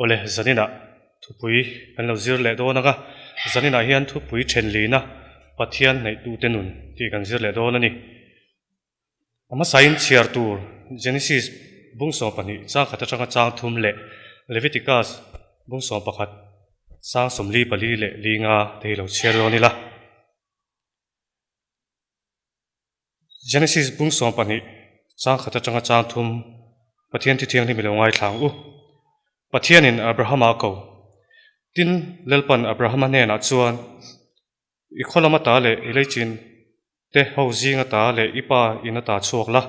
Awle, zaninah thupui kan lo zir leh dawn ang a, zaninah hian thupui thenlina Pathian hnaih-tute nun tih kan zir leh dawn a ni. A hmasain chhiar tur Genesis bung 12 chang khat atanga chang thum leh Leviticus bung 11 chang 44 leh linga te hi lo chhiar dawn ila. Genesis bung 12 chang khat atanga chang thum Pathian thi thianghlim i lo ngaithla ang u. Pathianin Abrahama a ko. Tin, Lalpan Abrahama hnenah chuan, I khaw lama ta leh i leichin te ho zinga ta leh i pa in ata chhuak la,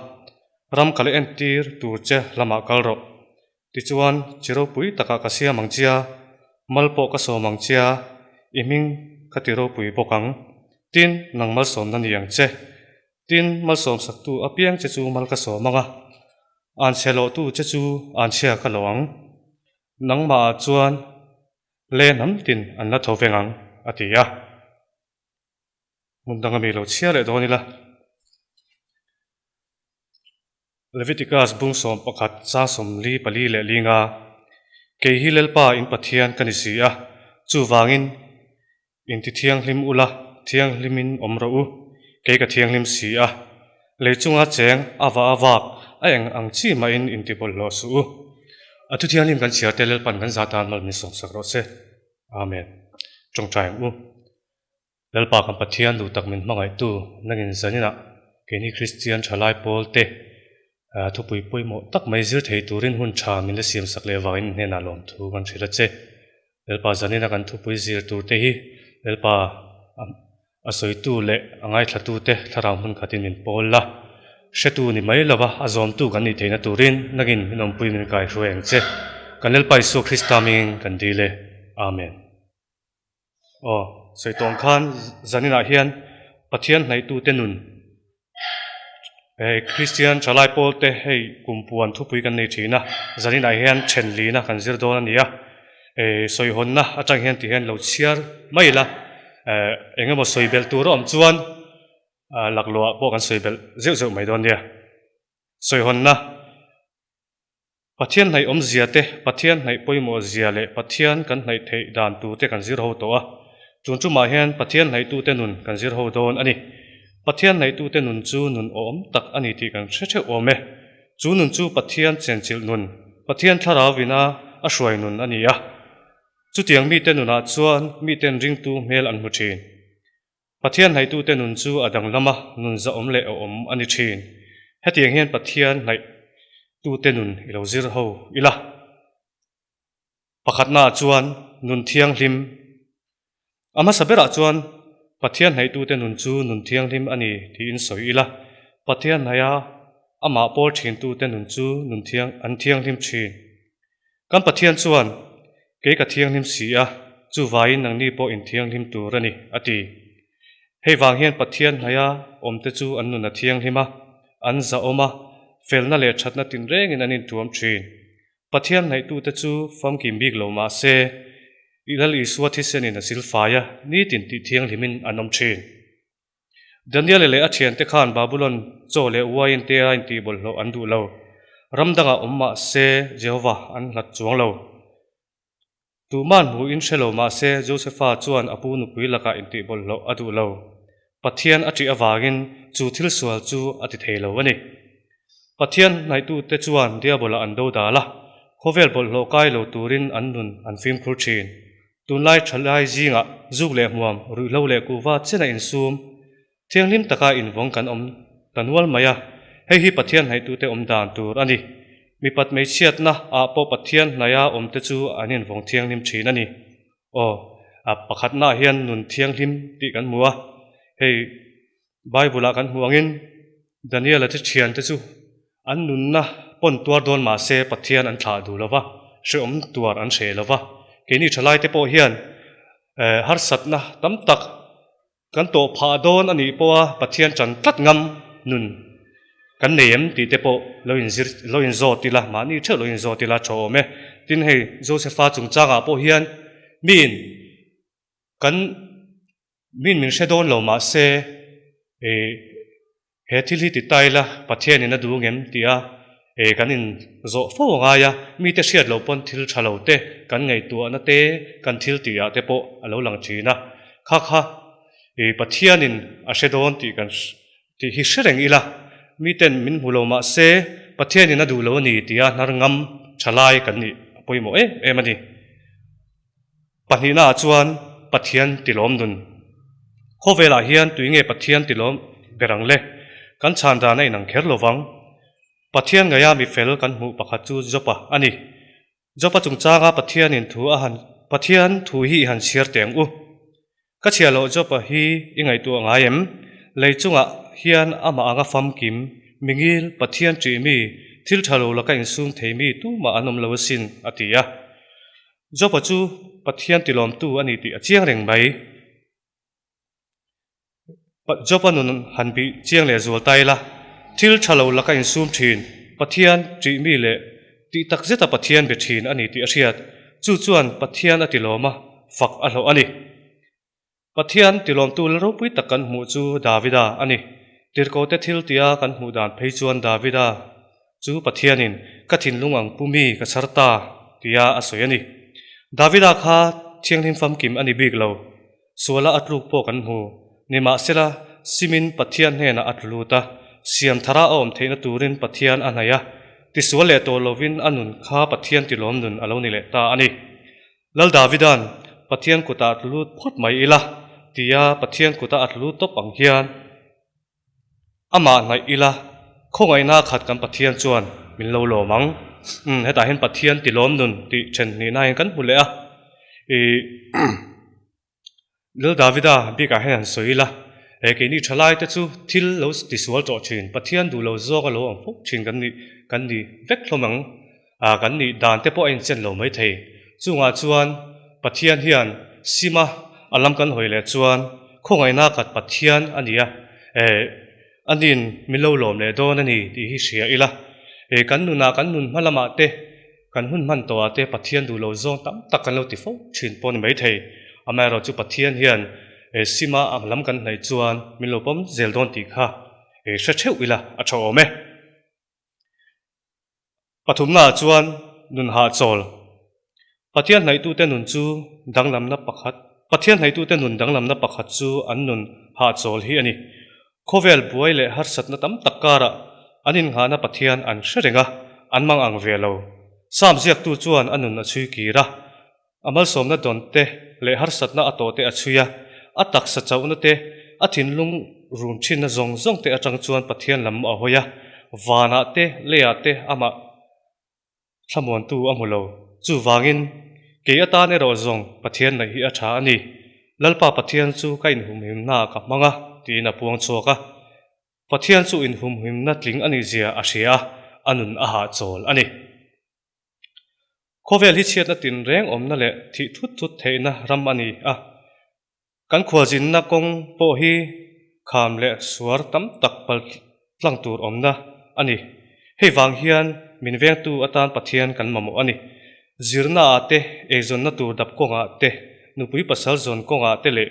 ram ka la entir tur che lamah kal rawh. Tichuan, chi ropui takah ka siam ang chia, mal pawh ka sawm ang chia, i hming ka ti ropui bawk ang. Tin, nang malsawmna ni ang che. Tin, malsawmsaktu apiang che chu mal ka sawm ang a, anchhe lawhtu che chu anchhia ka lawh ang. Nangmahah chuan le hnam tin an la tho veng ang, a ti a. Hmun danga mi lo chhiar leh dawn ila. Leviticus bung 11 chang 44 leh linga, Kei hi Lalpa in Pathian ka ni si a, chuvangin inti thianghlim ula, thianghlimin awm rawh u, kei ka thianghlim si a. Lei chunga cheng a va a vak a eng ang chi mahin inti bawlhhlawh suh u. A thu thianghlim kan chhiar te Lalpan kan zah tan mal min sawmsak rawh se. Amen. Tawngtai ang u. Lalpa kan Pathian duh tak min hmangaihtu nangin zaninah keini Kristian thalai pawl te thupui pawimawh tak mai zir thei turin hun tha min la siamsak leh vangin hnenah lawmthu kan hrilh a che. Lalpa zanina kan thupui zir tur te hi Lalpa a sawitu leh a ngaithlatu te thlarau hmun khatin min pawl la, hretu ni mai lova a zawmtu kan nih theihna turin nangin min awmpui min kaihruai ang che. Kan Lalpa Isua Krista hmingin kan dil e. Amen. Aw, sawi tawng khan zaninah hian Pathian hnaihtute nun hei Kristian thalai pawlte hei kumpuan thupui kan nei thin a, zaninah hian thenlina kan zir dawn a ni a, sawihawnna atang hian ti hian lo chhiar mai ila, eng emaw sawi belh tur a awm chuan laklawh ah pawh kan sawi belh zeuh zeuh mai dawn nia. Sawihawnna. Pathian hnaih awmzia te, Pathian hnaih pawimawh zia leh Pathian kan hnaih theih dan tur te kan zir ho tawh a. Tun tumah hian Pathian hnaihtute nun kan zir ho dawn a ni. Pathian hnaihtute nun chu nun awm tak a ni tih kan hre theuh awm e. Chu nun chu Pathian chenchilh nun, Pathian thlarau ina a hruai nun a ni a. Chutiang mite nunah chuan miten ringtu hmel an hmu thin. Pathian hnaihtute nun chu a danglam a, nun zahawm leh awhawm a ni thin. Hetiang hian Pathian hnaihtute nun i lo zir ho ila. Pakhatnaah chuan nun thianghlim. A hmasa berah chuan Pathian hnaihtute nun chu nun thianghlim a ni tiin sawi ila. Pathian hnaiha amah pawl thintute nun chu nun thiang an thianghlim thin. Kan Pathian chuan, Kei ka thianghlim si a, chuvaiin nangni pawh in thianghlim tur a ni, a ti. Hei vang hian Pathian hnaia awmte chu an nun a thianghlim a, an zahawm a, felna leh thatna tinrengin an intuam thin. Pathian hnaihtute chu famkim bik lo mah se, Lal Isua thisenin a silfai a, nitin tih thianghlimin an awm thin. Daniel-a leh a thiante khan Babulon chaw leh uaiin te a intih bawlhhlawh an duh lo. Ram dangah awm mah se Jehovah an hlat chuang lo. Tuhman hmuhin hre lo mah se Josefa chuan a pu nupui lakah intih bawlhhlawh a duh lo. Pathian a ṭih avangin chu thil sual chu a ti thei lo a ni. Pathian hnaihtute chuan Diabola an do dal a, khawvel bawlhhlawh kai lo turin an nun an fimkhur ṭhin. Tunlai thalai zingah zuk leh hmuam, ruihhlo leh kuhva chena insum, thianghlim taka invawng kan awm ta nual mai a, hei hi Pathian hnaihtute awm dan tur a ni. Mipat hmeichhiatna ah pawh Pathian hnaia awmte chu an invawng thianghlim thin a ni. Aw, a pakhatnaah hian nun thianghlim tih kan hmu a, hei Bible-ah kan hmuh angin Daniel-a te thiante chu an nunna pawn tuar dawn mah se Pathian an thlah duh lo va, hrehawm tuar an hreh lo va. Keini thalaite pawh hian harsatna tam tak kan tawh phah dawn a nih pawha Pathian tan tlat ngam nun kan nei em tih te pawh lo inzir lo inzawt ila, mahni theuh lo inzawt ila tha awm e. Tin hei Josepha chungchangah pawh hian miin kan Min min hre dawn lo mah se he thil hi ti ta ila Pathianin a duh ngem tia. E kan in zawh fo a ngai a, mite hriat loh pawn thil tha lo te kan ngaihtuahna te kan thil tih ah te pawh a lo lang thin a, kha kha e Pathianin a hre dawn tih kan tih hi hre reng ila, miten min hmu lo mah se Pathianin a duh lo a ni tia hnar ngam tha lai kan nih a pawimawh em em a ni. Pahnihnaah chuan Pathian tilawm nun. Khawvelah hian tui nge Pathian tilawm ber ang le? Kan chhan dan a inang kher lo vang. Pathian ngaia mi fel kan hmuh pakhat chu Job-a a ni. Job-a chungchanga Pathianin thu a han Pathian thu hi i han chhiar teh ang u. Ka chhiah loh Job-a hi i ngaihtuah ngai em? Lei chungah hian amah anga famkim, mingil, Pathian ṭih mi, thil ṭha lo laka insum thei mi tumah an awm lo asin, a ti a. Job-a chu Pathian tilawmtu a ni tih a chiang reng mai. Job-a nun han bih chiang leh zual ta ila, thil ṭha lo laka insum ṭhin, Pathian ṭih mi leh tih tak zeta Pathian be ṭhin a ni tih a hriat. Chu chuan Pathian a tilawm a, fak a hlawh a ni. Pathian tilawmtu la ropui tak kan hmuh chu Davida a ni. Tirhkohte thil tia kan hmuh dan phei chuan Davida chu Pathianin ka thinlung ang pu mi ka chhar ta tia a sawi a ni. Davida kha thianghlim famkim a ni bik lo. Suala a tluk pawh kan hmu. Nimahsela, simin Pathian hnenah a tlu lut a, siam thara a awm theihna turin Pathian a hnaih a, tisual leh tawh lovin a nun kha Pathian tilawm nun a lo ni leh ta a ni. Lal Davida'n, Pathian kutah tlu lut phawt mai ila, tia Pathian kuta a tlu lut tawp ang hian amah hnaih ila, khawngaihna khat kan Pathian chuan min lo lawm ang. Umm, hetah hian Pathian tilawm nun tih then hnihna hian kan hmu leh a. Ih. Lal Davida bikah hian han sawi ila, he keini thalai te chu thil lo tisual tawh thin, Pathian duh lo zawk a lo ang fawk thin kan nih kan ni vek hlawm ang, ah kan nih dan te pawh a inchen lo mai thei. Chungah chuan Pathian hian sima a lam kan hawi leh chuan khawngaihna khat Pathian a ni a, eh a nin min lo lawm leh dawn a ni tih hi hria ila, eh kan nunah kan nun hma lamah te Kan hun hman tawhah te Pathian duh lo zawng tam tak kan lo ti fo thin pawh a ni maithei. Amaherawh chu Pathian hian sima a lam kan hnaih chuan min lo pawm zel dawn tih kha hre theuh ila a tha awm e. Pathumnaah chuan nun hahchawl. Pathian hnaihtute nun chu danglamna pakhat Pathian hnaihtute nun danglamna pakhat chu an nun hahchawl hi a ni. Khawvel buai leh harsatna tam tak karah an innghahna Pathian an hre reng a, an mang ang ve lo. Sam ziaktu chuan a nun a chhui kir a, a malsawmna dawn te leh harsatna a tawh te a chhui a, a taksa chauhna te, a thinlung rum thinna zawng zawng te atang chuan Pathian lam a hawi a, vanah te, leiah te amah Thlamuantu a hmu lo. Chuvangin, kei atan erawh zawng Pathian neih hi a tha a ni. Lalpa Pathian chu ka inhumhimnaah ka hmang a, tiin a puang chhuak a. Pathian chu inhumhimna tling a nihzia a hria a, a nun a hahchawl a ni. Khawvel hi chhiatna tinreng awmna leh thih thut thut theihna ram a ni a. Kan khualzinna kawng pawh hi kham leh suar tam tak pal tlang tur awmna a ni. Hei vang hian min vengtu atan Pathian kan mamawh a ni. Zirna ah te, eizawnna tur dap kawngah te, nupui pasal zawn kawngah te leh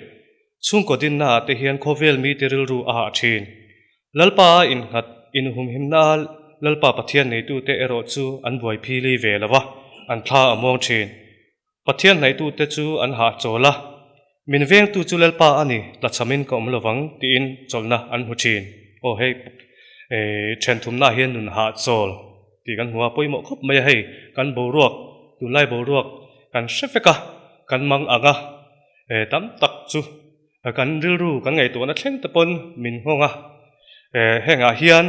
chhungkaw dinna ah te hian khawvel mite rilru a hah thin. Lalpa a innghat inhumhimna a Lalpa Pathian neitute erawh chu an buai phili ve lo va, an thla a muang thin. Pathian hnaihtute chu an hahchawl a, Min vengtu chu Lalpa a ni, tlachhamin ka awm lovang, tiin chawlhna an hmu thin. Aw hei, thenthumnaah hian nun hahchawl tih kan hmu a, pawimawh khawp mai a hei, kan boruak, tunlai boruak kan hre vek a, kan mang ang a, tam tak chu kan rilru kan ngaihtuahna thleng te pawn min nghawng a, hengah hian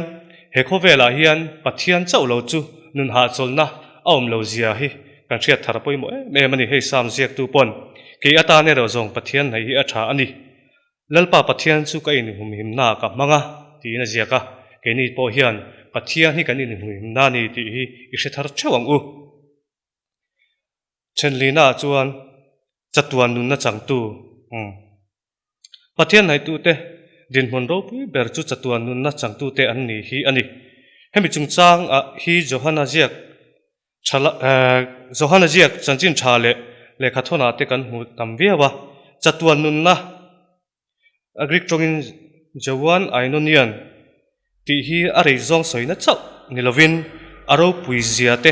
he khawvelah hian Pathian chauh lo chu nun hahchawlhna a awm lo zia hi kan hriat thar a pawimawh em em a ni. Hei Psalm ziaktu pawn kei atan erawh zawng Pathian hnaih hi a tha a ni. Lalpa Pathian chu ka inhumhimnaah ka hmang a tiin a ziak a, keini pawh hian Pathian hi kan inhumhimna a ni tih hi i hre thar theuh ang u. Thenlina chuan chatuan nunna changtu umm Pathian hnaitute dinhmun ropui ber chu chatuan nunna changtute an ni hi a ni. Hemi chungchang ah hi Johana ziak tha Johana ziak chanchin tha leh lehkha thawnah te kan hmu tam viau a, chatuan nunna A Greek tawngin Joan Ainonian tih hi a rei zawng sawina chauh ni lovin. a ropui zia te,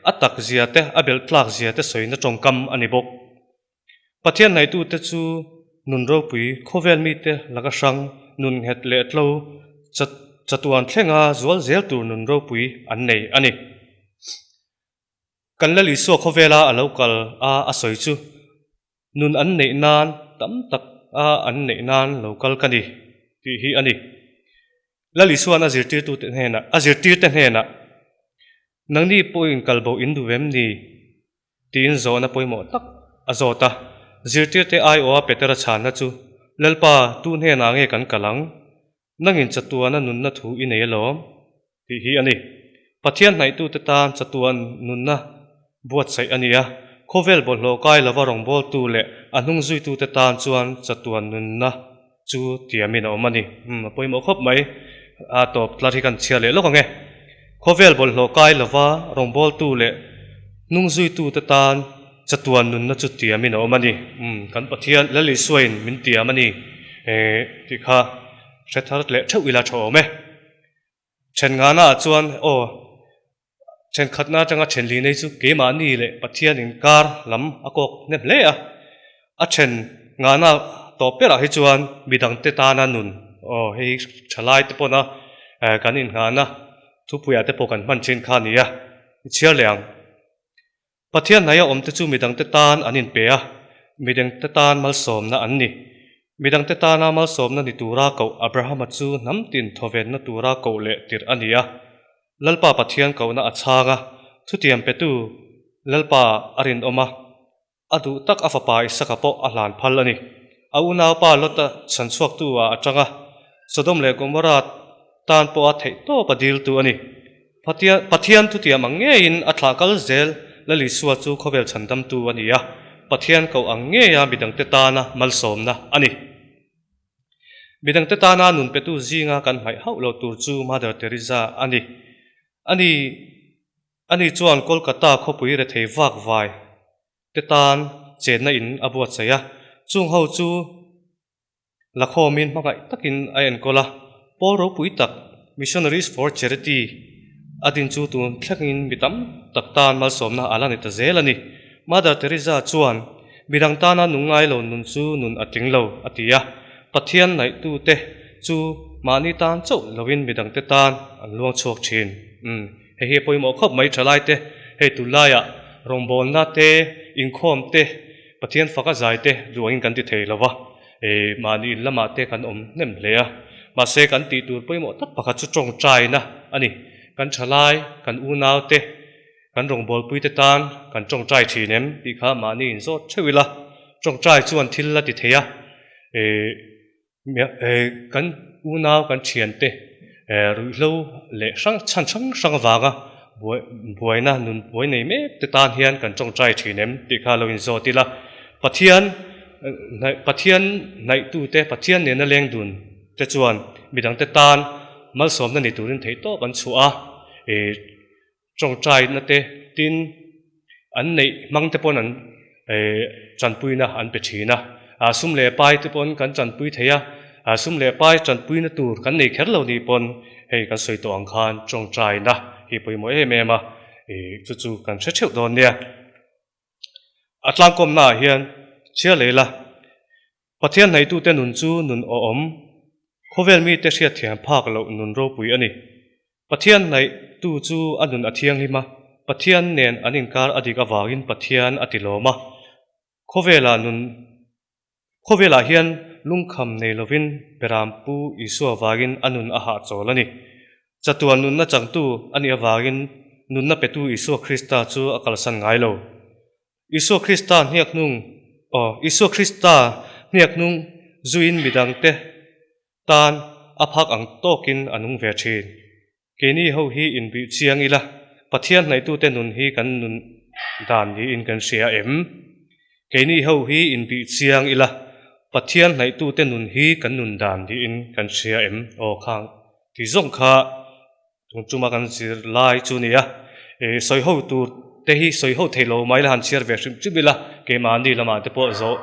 a tak zia te, a belh tlak zia te sawina tawngkam a ni bawk. Pathian hnaitute chu nun ropui khawvel mite laka hrang, nun nghet leh tlo, chatuan thlenga zual zel tur nun ropui an nei a ni. Kan Lal Isua khawvela a lo kal a a sawi chu nun an neih nan tam tak a an neih nan lo kal ka ni tih hi a ni. Lal Isua'n a zirtirtute hnenah a zirtirte hnenah, Nangni pawhin kalbo in duh em ni? Tiin zawhna pawimawh tak a zawt a. Zirtirte aiawha Petera chhanna chu, Lalpa, tu hnenah nge kan kal ang? Nangin chatuana nunna thu i nei alawm, tih hi a ni. Pathian hnaihtute tan chatuan nunna buatsaih a ni a, khawvel bawlhhlawh kai lova rawngbawltu leh a hnung zuitute tan chuan chatuan nunna chu tiamin a awm a ni. Umm, a pawimawh khawp mai. A tawp tlar hi kan chhiar leh lawk ang e. Khawvel bawlhhlawh kai lova rawngbawltu leh hnung zuitute tan chatuan nunna chu tiamin a awm a ni. Umm, kan Pathian Lal Isuain min tiam a ni tih kha hre thar leh theuh ila tha awm e. Then ngana ah chuan aw, thenkhatna atanga then li nei chu keimahni leh Pathian inkar lam a kawk hnem hle a. A then ngana tawp berah hi chuan midangte tana nun aw hei thalai te pawna kan innghahna thupuiah te pawh kan hman thin kha a ni a, i chhiar leh ang. Pathian hnaia awmte chu midangte tan an inpe a, midangte tan malsawmna an ni. Midangte tana malsawmna ni tura koh Abrahama chu hnam tin thawvenna tura koh leh tirh a ni a. Lalpa Pathian kohna a chhang a, thutiam petu Lalpa a rinawm a, a duh tak a fapa Isaka pawh a hlan phal a ni. A unaupa Lota chhanchhuaktu ah a tang a, Sodom leh Gomorrah tan pawha theihtawp a diltu a ni. Pathian thutiam ang ngeiin a thlah kal zel Lal Isua chu khawvel chhandamtu a ni a, Pathian koh ang ngeia midangte tana malsawmna a ni. Midangte tana nun petu zinga kan hmaih hauh lo tur chu Mother Teresa a ni. Ani ani chuan Kolkata khawpui rethei vak vai te tan chenna in a buatsaih a, chung ho chu Lakhawmin hmangaih takin a enkawl a, pawl ropui tak Missionaries for Charity a din chu tun thlengin mi tam tak tan malsawmna a la ni ta zel a ni. Mother Teresa chuan, Midang tana nung ngai lo nun chu nun a tling lo, a ti a. Pathian naihtute chu mahni tan chauh lovin midangte tan an luang chhuak thin. Umm, hei hi a pawimawh khawp mai thalaite, hei tunlaiah rawngbawlna te, inkhawm te, Pathian faka zai te duh angin kan ti thei lo va, mahni in lamah te kan awm hnem hle a. Mahse kan tih tur pawimawh tak pakhat chu tawngtaina a ni. Kan thalai, kan unau te, kan rawngbawlpui te tan kan tawngtai thin em tih kha mahni in zawt theuh ila. Tawngtai chuan thil la ti thei a, Kan unau kan thiante ruihhlo leh hrang chhan hrang hrang avanga buaina nun buai nei mek te tan hian kan tawngtai thin em tih kha lo inzawt ila. Pathian Pathian hnaihtute Pathian nena leng dun te chuan midangte tan malsawmna ni turin theihtawp an chhuah a. Tawngtaina te tin an neih hmang te pawn an tanpuina an pe thin a, sum leh pai te pawn kan tanpui thei a, sum leh pai tanpuina tur kan nei kher lo nih pawn hei kan sawi tawh ang khan tawngtaina hi pawimawh em em a, chu chu kan hre theuh dawn nia. A tlangkawmna ah hian chhiar leh ila. Pathian hnaitute nun chu nun awhawm, khawvel mite hriatthiam phak loh nun ropui a ni. Pathian hnaihtu chu a nun a thianghlim a, Pathian nen an inkar a dik avangin Pathian a tilawm a. Khawvelah nun Khawvelah hian lungkham nei lovin Berampu Isua vangin a nun a hahchawl a ni. Chatuan nunna changtu a nih avangin nunna petu Isua Krista chu a kalsan ngai lo. Isua Krista hniak hnung, aw, Isua Krista hniak hnung zuiin midangte tan a phak ang tawkin a nung ve thin. Keini ho hi inbih chiang ila, Pathian hnaihtute nun hi kan nun dan niin kan hria em? Keini ho hi inbih chiang ila, Pathian hnaihtute nun hi kan nun dan niin kan hria em? Aw, khang ti zawng kha Tun tuma kan zir lai chu nia, i sawi ho tur te hi sawi ho thei lo mai la han chhiar ve hrim hrim ila, keimahni lamah te pawh zawh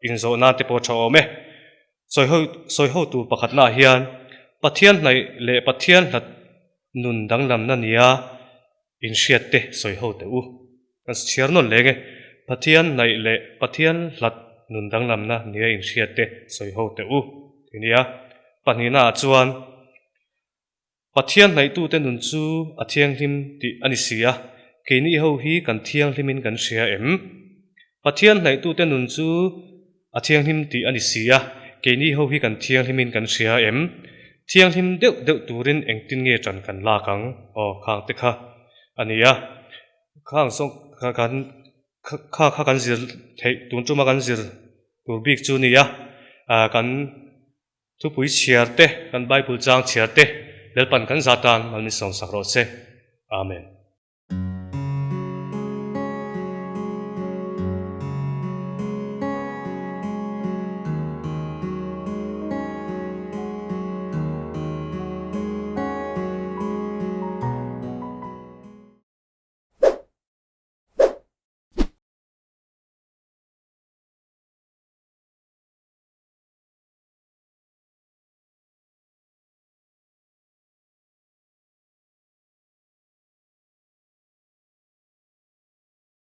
inzawh nan te pawh tha awm e. Sawi ho sawi ho tur pakhatnaah hian Pathian hnaih leh Pathian hlat nun danglamna nia. Inhriat te sawi ho teh u. Kan chhiar nawn leng e. Pathian hnaih leh Pathian hlat nun danglamna nia inhriat te sawi ho teh u ti nia. Pahnihna ah chuan Pathian hnaihtute nun chu a thianghlim tih a ni si a, keini ho hi kan thianghlimin kan hria em? Pathian hnaihtute nun chu a thianghlim tih a ni si a, keini ho hi kan thianghlimin kan hria em? Thianghlim deuh deuh turin engtin nge ṭan kan lak ang? Aw, khang te kha a ni a, khang zawng kha kan kha kha kan zir theih tun ṭuma kan zir tur bik chu a ni a, kan Thupui chhiar te, kan Bible chang chhiar te, Lalpan kan zatan mal min sawmsak rawh se. Amen.